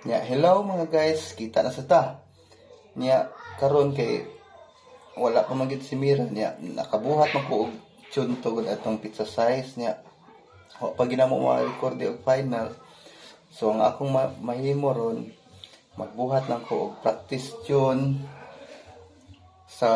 Nya, hello mga guys, kita na sa ta. Nya, karon kay wala pa man gid si Mira nya, nakabuhat man ko og tune tugod atong pizza size nya. Wa pa ginamo ma-record og final. So ang akong mahimo ron, magbuhat lang ko og practice tune sa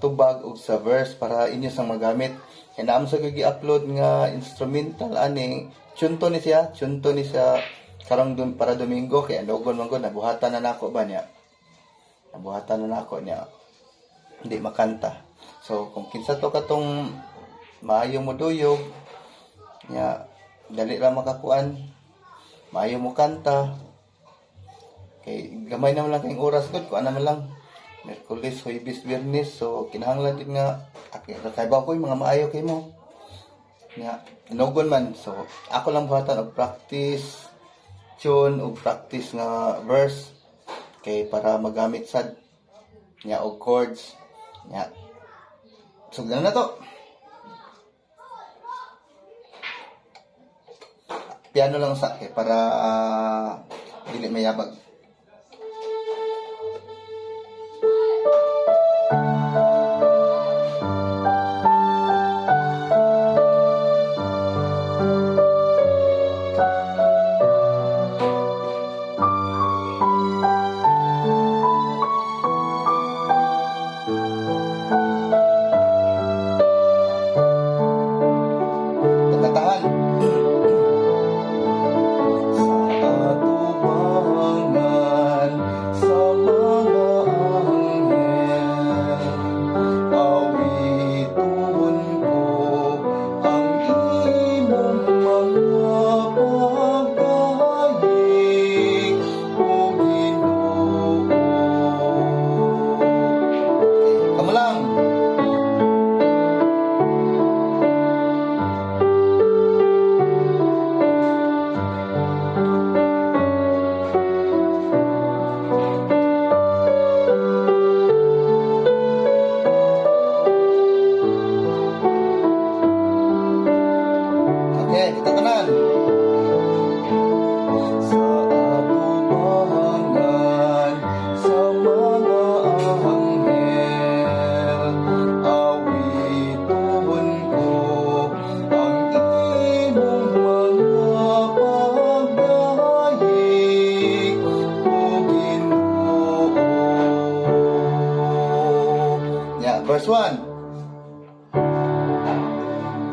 tubag ug sa verse para inyo sang magamit. Kay naa man sa gi-upload nga instrumental ani, tune to ni siya, tune to ni siya karong dun para Domingo kay andogon man gud, nabuhatan na nako ba niya. Nabuhatan na nako niya. Hindi makanta. So kung kinsa to katong maayo mo duyog nya, dali ra makakuan, maayo mo kanta, kay gamay naman lang kayong oras gud, kuan naman lang Miyerkules, Huwebes, Biyernes. So kinahanglan din nga kay ba ko yung mga maayo kay mo nya, inugon man. So ako lang buhatan og practice tune og practice nga verse kay para magamit sad nya og chords nya. So ganun na to, piano lang sa kay para dili mayabag. Kantahan. Sa atubangan sa mga anghel, awiton ko ang imong mga pagdayeg, O Ginoo. Okay, kamo lang. Okay, kita tanan. Sa atubangan sa mga anghel, awiton ko ang imong mga pagdayeg, O Ginoo. Yeah, verse 1.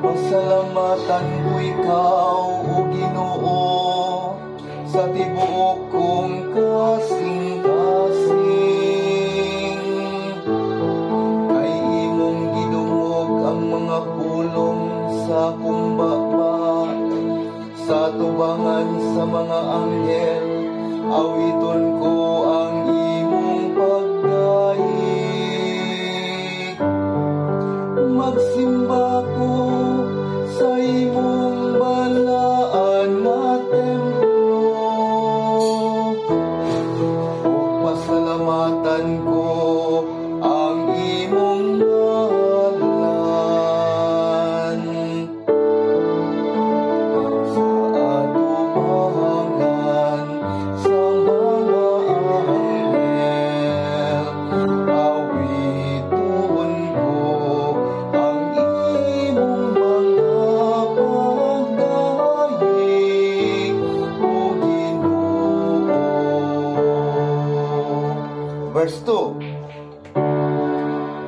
Pasalamatan ko ikaw, O Ginoo, sa tibuok kong kasing-kasing. Kay imong gidungog ang mga pulong sa akong baba. Sa tubangan sa mga anghel, awiton ko ang imong pagdayeg. Magsimba ko sa imong balaan na templo. Ug pasalamatan ko ang imong ngalan. Sa atubangan sa mga anghel, awiton ko ang imong mga pagdayeg, O Ginoo. Verse 2.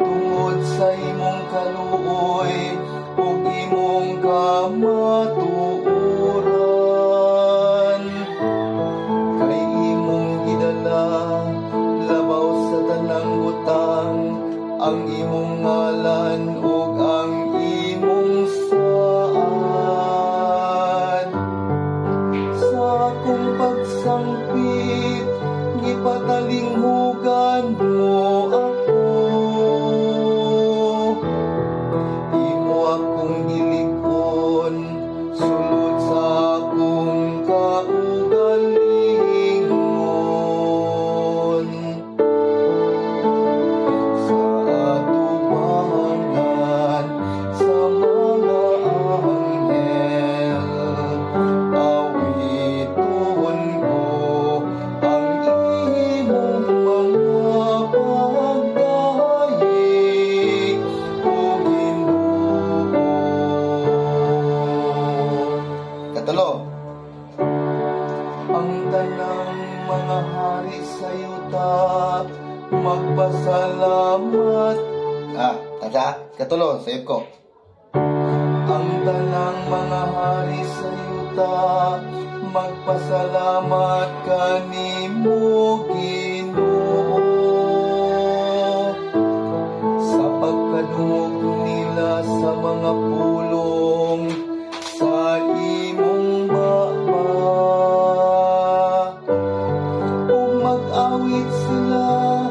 Tungod sa imong kaluoy ug imong kamatuoran, kay imong gidala labaw sa tanang butang ang imong ngalan ug ang imong saad. Sa akong pagsangpit, gipatalinghugan mo ako. Imo akong gilig-on sulod sa akong kaugalingon. Sa atubangan sa mga anghel, awiton ko Ang tanang mga hari sa yuta magpasalamat. Ah, tata, katulo, sayop ko. Ang tanang mga hari sa yuta magpasalamat kanimo, Ginoo, sa pagkadungog nila sa mga pulong sa imong baba, ug mag-awit sila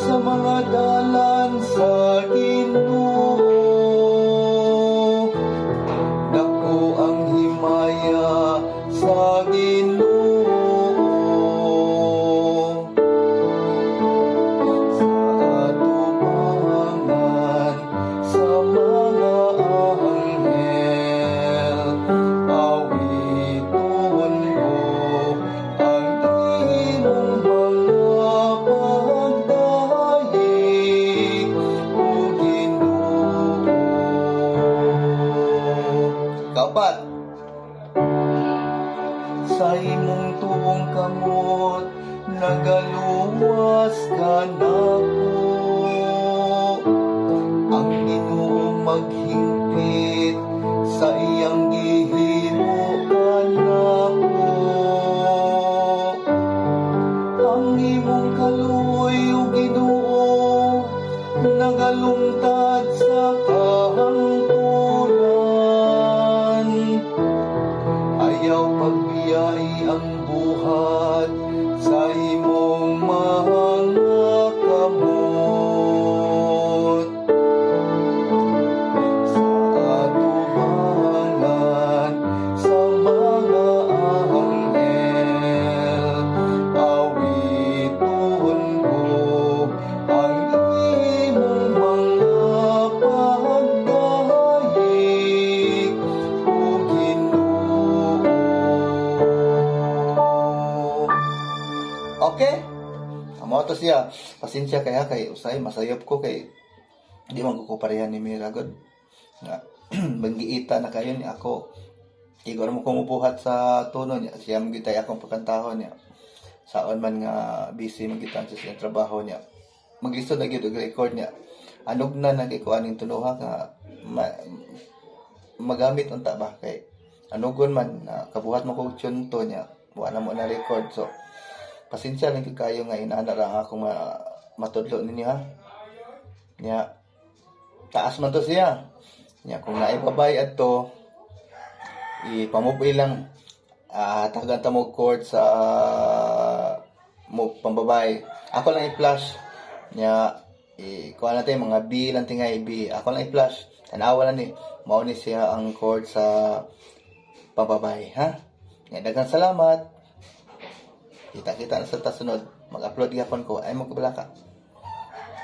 sa mga dalan sa Ginoo. Dako ang himaya sa Ginoo sa atubangan sa mga anghel. Awiton ko ang imong mga pagdayeg, o Ginoo. Kaupat. Sa imong tuong kamot nagaluwas ka nako. Ang Ginoo maghingpit sa iyang gihimo kanako. Ang imong kaluoy, o Ginoo, nagalungtad sa kahangturan. Ayaw pagbiyai ang buhat sa imong mga kamot. Sa atubangan sa mga anghel, awiton ko ang imong mga pagdayeg, o Ginoo. Okay? Amo to siya. Pasensya kaya kay usay masayop ko kay di man ko pareha ni Mira god. Nga banggiita na kayo ni ako. Igor mo ko mubuhat sa tono niya. Siya mo gitay akong pagkantahon niya. Saon man nga busy man gitan sa siyang trabaho niya. Maglisod na gyud og record niya. Anog na nagikuan ning tunuha nga magamit unta ba kay anugon man na kabuhat mo kog tune to niya. Wa na mo na record, so pasensya lang gyud kayo nga inaana ra ang akong matudlo ninyo, ha. Nya taas man to siya. Nya kung naay babay adto, ipamove lang, tagan ta mo chord sa mo pambabay. Ako lang i-flash. Nya i kuha natin mga B lang, tingay B. Ako lang i-flash. Tanawa lang ni. Mao ni siya ang chord sa pambabay, ha? Nya daghang salamat. Kita-kita na sa tasunod. Mag-upload gyapon ko. Ay magkabalaka.